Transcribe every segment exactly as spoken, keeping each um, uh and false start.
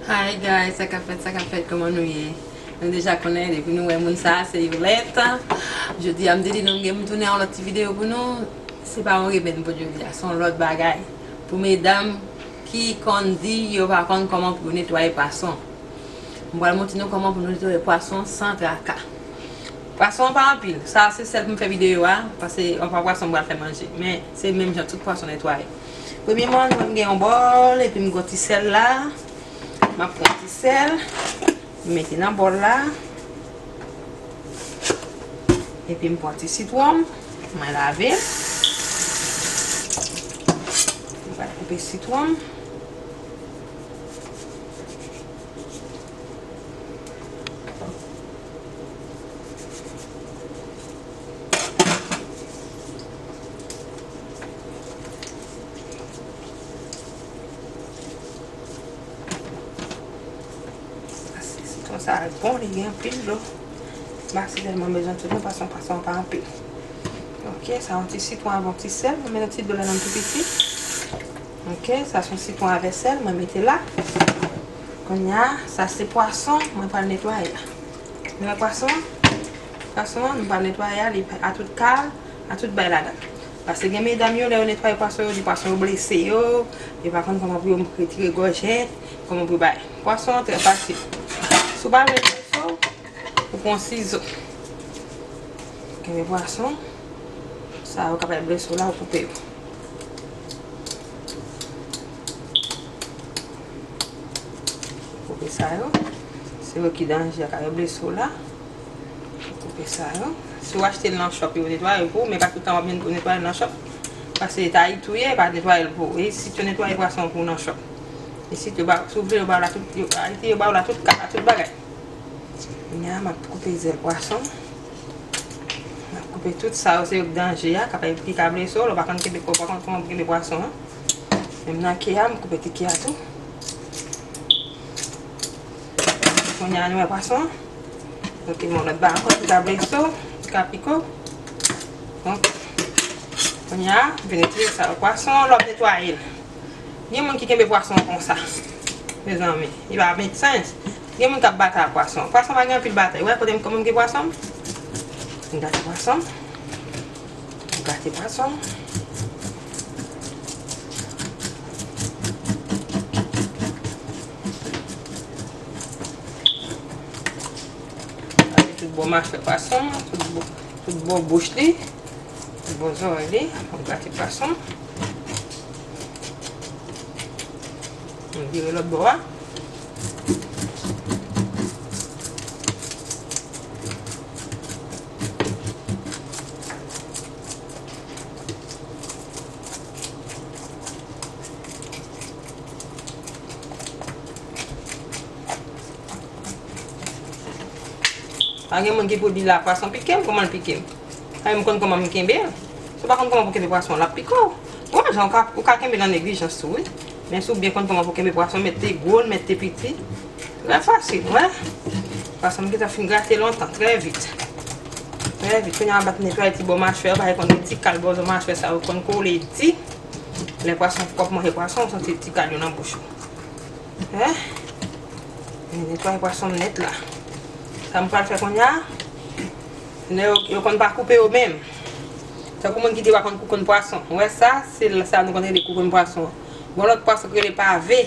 Hi guys, sa k ap fèt, sa k ap fèt, kòman nou ye? Nou deja konnen, depi nou wè moun sa a, se Yolette. Jodi a, m te di nou m gen m tounen yon lòt ti videyo pou nou. Se pa yon remèd m pote jodi a, se yon lòt bagay. Pou medam ki konn di yo pa konn kòman pou yo netwaye pwason. M pral montre nou kòman pou nou netwaye pwason san traka. Pwason an pa anpil. Sa a se sèl pou m fè videyo a, paske anpil pwason m pral fè manje. Men se menm jan tout pwason netwaye. Premyèman, nou wè m gen yon bòl, epi m gen yon ti sèl la. M ap pran ti sèl, m mete nan bòl la. Epi m pran ti sitwon m, mwen lave l. M pral koupe sitwon m. Sitwon sa a bon, li gen anpil dlo. M pa si tèlman bezwen tout non, paske pwason an pa anpil. Ok, sa yon ti sitwon avè yon ti sèl. Mwen met yon ti dlo ladan l tou piti. Ok, sa se yon sitwon avè sèl, mwen mete la. Kounye a, sa se pwason, mwen pral netwaye la. Nou wè pwason an? Pwason an, nou pral netwaye a, li a tout kal, a tout bay ladan. Paske gen medam yo, lè yo netwaye pwason, yo di pwason yo blese yo, yo pa konn kòman pou yo retire gòjèt, kòman pou yo bay. Pwason an trè fasil. Si w pa vle blese w, ou pran sizo. Kenbe pwason. Sa yo ka bay blese w la, ou koupe yo. Koupe sa yo. Se yo ki danje a, ka yo blese w la. Koupe sa yo. Si w achte l nan shop, yo netwaye l pou ou, men pa tout tan w ap jwenn pou netwaye l nan shop. Paske Ayiti w ye, pa netwaye l pou ou. E isit yo netwaye pwason pou ou nan shop. Isit yo ba, si w vle, yo ba w la tout, yo, Ayiti, yo ba w la tout ka, tout bagay. Kounye a, m ap koupe zèl pwason. M ap koupe tout sa yo, se yo k danje a, k ap, ki ka blese w, lè w pa konn kenbe kò, w pa konn kòman pou kenbe pwason an. Menm nan ke a, m koupe ti ke a tou. Kounye a, nou wè pwason an. Ok, bon, lòt ba ankò ki ka blese w, ki ka pike w. Donk, kounye a, vin retire sa yo. Pwason an, lè w ap netwaye l. Gen moun ki kenbe pwason konsa. Mezanmi, li pa make sense. Gen moun k ap batay ak pwason. Pwason pa gen anpil batay. Ou wè kote m, kòman m gen pwason? M gate pwason. M gate pwason. Gate tout bò machè pwason, tout bò, tout bò bouch li. Bò zòrèy li, m gate pwason. M vire lòt bò a. Pa gen moun ki pou di la pwason pike m, kòman l pike m? Sa m konn kòman m kenbe l. Si w pa konn kòman pou kenbe pwason, l ap pike w. Bon, jan ou ka, ou ka kenbe l an neglijans tou, wi. Men si w byen konn kòman pou kenbe pwason, mete gwo l, mete piti. Trè fasil, wè. Pwason m gentan fin grate lontan, trè vit. Trè vit. Kounye a, m ap netwaye ti bò machwè, paske konn gen ti kal bò machwè sa yo konn kole di. Lè pwason, w ap manje pwason, ou santi ti kal yo nan bouch ou. Hein? Mwen netwaye pwason m nèt la. Sa m pral fè kounye a? Lè yo, yo konn pa koupe yo menm. Tankou moun ki di yo pa konn koukonn pwason. Ou wè sa? Se l, sa nou konn rele koukonn pwason. Gon lòt pwason ki rele pave.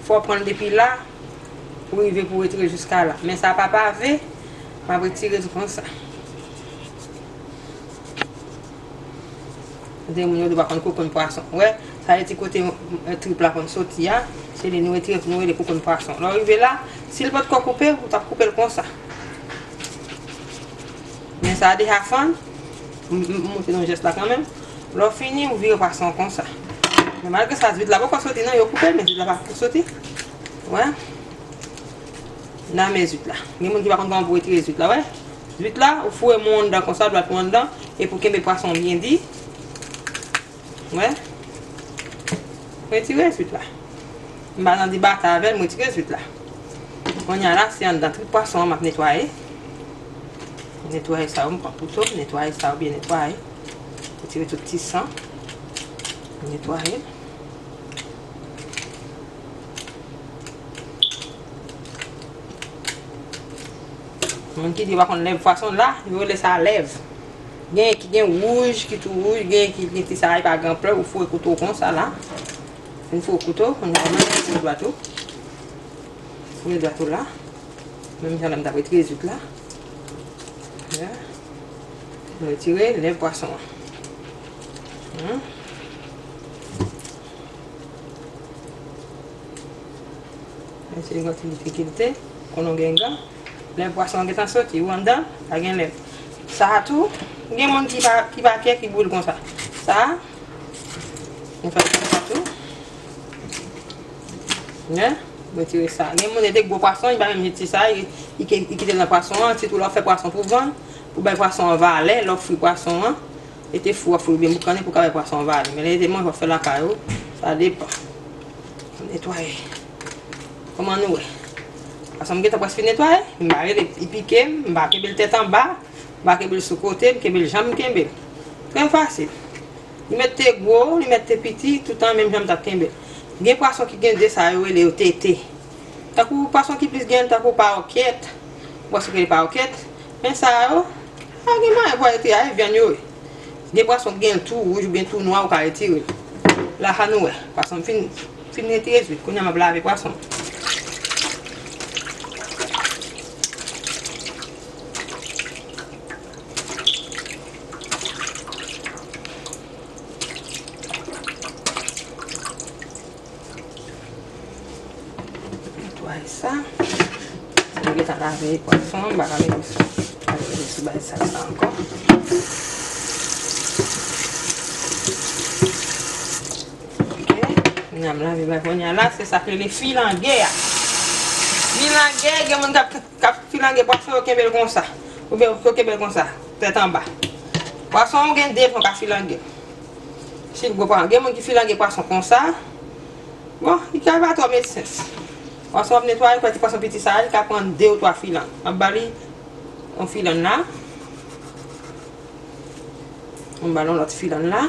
Fò w pran l depi la pou rive pou retire jiska la. Men sa pa pave. M ap retire l konsa. Gen moun yo di pa konn koukonn pwason. Ou wè, sa e ti kote, eh, trip la konn soti a. Se li nou retire pou nou rele koukonn pwason. Lè w rive la, si l potko koupe, ou t ap koupe l konsa. Men sa a deja fann. M, m, m montre nou jès la kanmenm. Lè w fini, ou vire pwason konsa. Men malgre sa, zwit la poko soti non, yo koupe l, men zwit la pa poko soti. Ou wè? Nan men zwit la. Gen moun ki pa konn kòman pou retire zwit la, wè. Zwit la, ou foure men w anndan konsa, dwat ou anndan, epi w kenbe pwason byen di. Wè. Retire zwit la. M pa nan di batay avè l, m retire zwit la. Kounye a la, se anndan trip pwason an m ap netwaye. Netwaye sa yo, m pran kouto, m netwaye sa yo byen netwaye. Retire tout ti san. Netwaye. Moun ki di yo pa konn lèv pwason la, yo rele sa lèv. Gen ki gen wouj, ki tou wouj, gen ki gen ti sa, e pa gen plè, ou foure kouto konsa la. Fin foure kouto, kounye a ou mete dwat ou. Foure dwat ou la. Menm jan lè m t ap retire zit la. Ya. M retire lèv pwason an. Hmm. Men se yon ti difikilte, konnen w gen gan. Lè pwason an gentan soti, ou anndan, pa gen lèv. Sa a tou, gen moun ki pa, ki pa kè, ki boule konsa. Sa a, nou fè konsa tou. Nen, retire sa. Gen moun, e de gwo pwason, li pa menm jete sa, li, li, li kite l nan pwason an, sitou lè w fè pwason pou vann, pou bay pwason an valè, lè w fri pwason an, e te fou, w ap fou oubyen boukannen pou ka bay pwason an valè. Men lè se manje w ap fè lakay ou, sa depan. Netwaye. Kòman nou wè? Pwason m gentan prèske fin netwaye, m pa rele, li pike m, m pa kenbe l tèt anba, m pa kenbe l sou kote, m kenbe l jan m kenbe l. Trè fasil. Li mèt te gwo, li mèt te piti, toutan menm jan m t ap kenbe l. Gen pwason ki gen de sa yo rele yo tete. Tankou pwason ki plis gen, tankou pawokèt, pwason ki rele pawokèt. Men sa yo, pa gen manyen pou al retire a, e vyann yo ye. Gen pwason ki gen tou wouj oubyen tou nwa, ou ka retire l. La sa nou wè, pwason m fin, fin retire zit. Kounye a m ap lave pwason. Netwaye sa. Si m gentan lave pwason, m pa ka mete sou, pa ka mete sou bagay sal sa ankò. Ok. Kounye a m lave bagay kounye a la, se sa k rele filange a. Filange, gen moun k ap k ap filange pwason, yo kenbe l konsa. Oubyen yo kenbe l konsa, tèt anba. Pwason ou gen de jan w ka filange. Si l gwo pwason, gen moun ki filange pwason konsa. Bon, li ka pa twò make sense. Pwason w ap netwaye, kwè ti pwason piti sa a, li ka pran de ou twa filang. M ap ba li yon filang la. M ba l yon lòt filann la.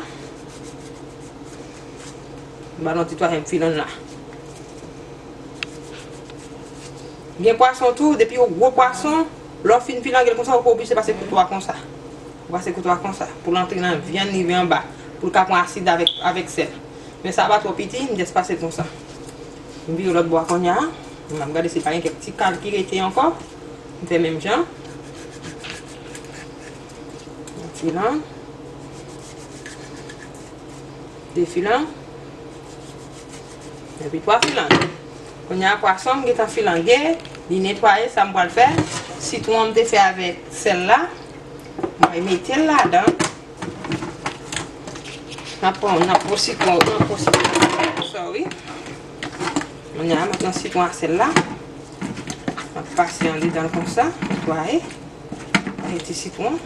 M ba l yon ti twazyèm filann la. Gen pwason tou, depi yon gwo pwason, lè w fin filange l konsa, ou pa oblije pase kouto a konsa. Ou pase kouto a konsa, pou l antre nan vyann, rive anba, pou l ka pran asid avèk, avèk sèl. Men sa a pa twò piti, m jis pase l konsa. M vire lòt bò a kounye a. M ap gade si pa gen kèk ti kal ki rete ankò. M fè menm jan. Yon filann. De filann. Epi twa filann. Kounye a, pwason m gentan filange, li netwaye, sa m pral fè, sitwon m te fè avèk sèl la, mwen mete l ladan. N ap pran, n ap pran sitwon, n ap pran sitwon, sorry. Kounye a, m ap pran sitwon a sèl la. M ap pase andedan l konsa, netwaye. Mete sitwon.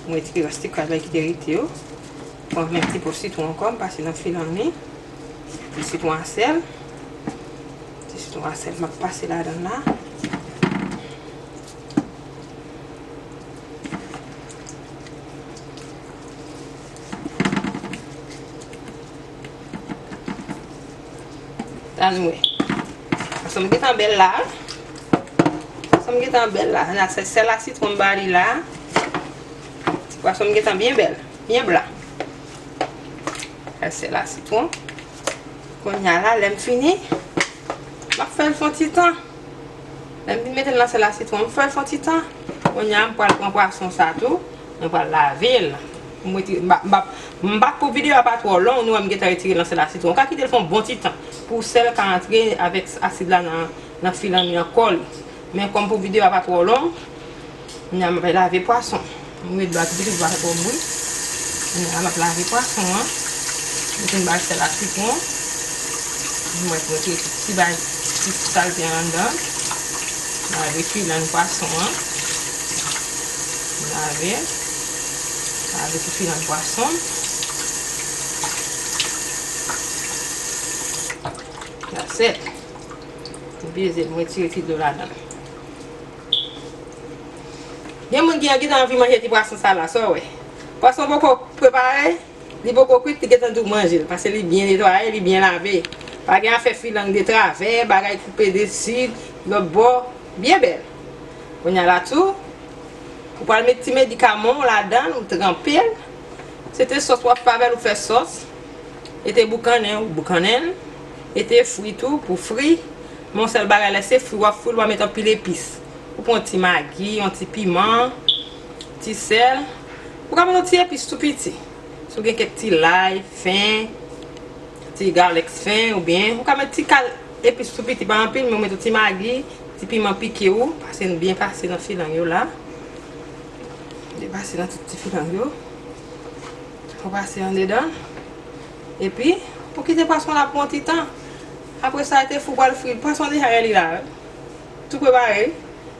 Mwen retire rès ti krab la ki te rete yo. Pran menm ti po sitwon ankò, m pase nan filann li. Ti sitwon a sèl. Ti sitwon a sèl, m ap pase ladan l la. Tann wè. Pwason m gentan bèl la. Pwason m gentan bèl la. Nan sèl, sèl a sitwon m ba li la. Ti pwason m gentan byen bèl, byen blan. Sèl a sitwon. Kounye a la, lè m fini, m ap fè l fè yon ti tan. Lè m fin mete l nan sèl a sitwon, m fè l fè yon ti tan. Kounye a, m pral pran pwason sa tou. Mwen pral lave l. M retire, m pa, m pa, m pa, pou videyo a pa twò long, nou wè m gentan retire l nan sèl a sitwon. Ou ka kite l fè yon bon ti tan pou sèl ka antre avèk asid la nan, nan filann li ankò li. Men kòm pou videyo a pa twò long, kounye a m ap lave pwason. M ret dwa tou pitit, pa twò bri. Kounye a m ap lave pwason an. M fin bay sèl a sitwon. M mèt mete ti bay, ti salte anndan. Lave filann pwason an. Lave. Lave tout filann pwason. That's it. M peze l, m retire ti dlo ladan l. Gen moun ki gentan anvi manje ti pwason sa la, sa w wè. Pwason poko prepare, li poko kwit, li gentan di w manje l, paske li byen netwaye, li byen lave. Pa gen afè filang de travè, bagay koupe de sid, lòt bò, byen bèl. Kounye a la tou, ou pral met ti medikaman w ladan l, ou tranpe l. Se te sòs w ap fè avè l, ou fè sòs. E te boukannen, ou boukannen l. E te fri tou, pou fri. Men yon sèl bagay, lè se fri w ap fri l, ou pa met anpil epis. Ou pran yon ti magi, yon ti piman, ti sèl. Ou ka met yon ti epis tou piti. Si w gen kèk ti lay fen, ti galèk fen, oubyen ou ka met ti kal epis tou piti, pa anpil, men ou met yon ti magi, ti piman pike ou, pase n byen pase nan filang yo la. Byen pase nan tout ti filang yo. Ou pase andedan. Epi, ou kite pwason la pou yon ti tan. Apre sa, te fou pral fri. Pwason deja redi la. Tou prepare.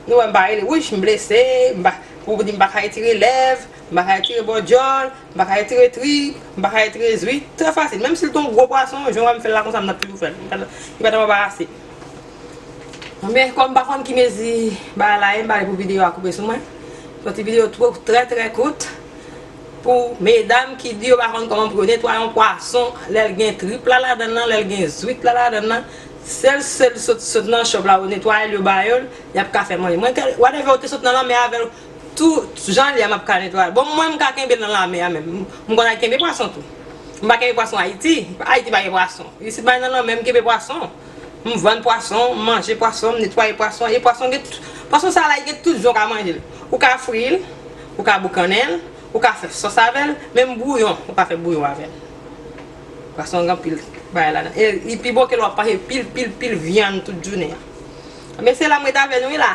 Nou wè m pa rele. Wi, m blese. M pa, pou di m pa ka retire lèv, m pa ka retire bò djòl, m pa ka retire trip, m pa ka retire zwit. Trè fasil. Menm si l te yon gwo pwason, jan w wè m fè l la konsa, m t ap toujou fè l. Li pa t ap anbarase. Men kòm m pa konn ki mezi bagay la ye, m pale pou videyo a koupe sou mwen. Se yon ti videyo twò, trè, trè kout. Pou medam ki di yo pa konn kòman pou yo netwaye yon pwason, lè l gen trip la ladan l lan, lè l gen zwit la ladan l lan, sèl, sèl sot, sot nan shop la, yo netwaye l, yo ba yo l, y ap ka fè manje. Mwen, whatever, ou te sot nan lanmè avè l, tout jan l ye a, m ap ka netwaye l. Bon, mwen, m ka kenbe l nan lanmè a menm. M, m konn al kenbe pwason tou. M pa kenbe pwason Ayiti. Ayiti pa gen pwason. Isit, m al nan lanmè, m kenbe pwason. M vann pwason, m manje pwason, m netwaye pwason. E pwason gen tout, pwason sa la, li gen tout jan w ka manje l. Ou ka fri l, ou ka boukannen l, ou ka fè sòs avè l, menm bouyon, ou ka fè bouyon avè l. Pwason gen anpil bagay ladan. E li pi bon ke lè w ap manje pil, pil, pil vyann tout jounen an. Men se la m ret avè nou wi la.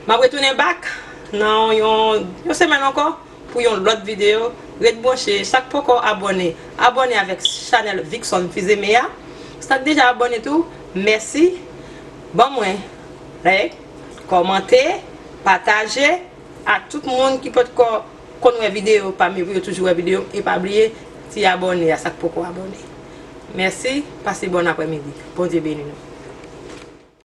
M ap retounen back nan yon, yon semèn ankò pou yon lòt videyo. Ret branche, sa k poko abòne, abòne avèk chanèl Vixon Fizeme a. Sa k deja abòne tou, mèsi. Ban mwen like, kòmante, pataje a tout moun ki potko konn wè videyo pa m yo pou yo toujou wè videyo m. E pa bliye ti abòne a, sa k poko abòne. Mèsi, pase bòn aprèmidi. Bondye beni nou.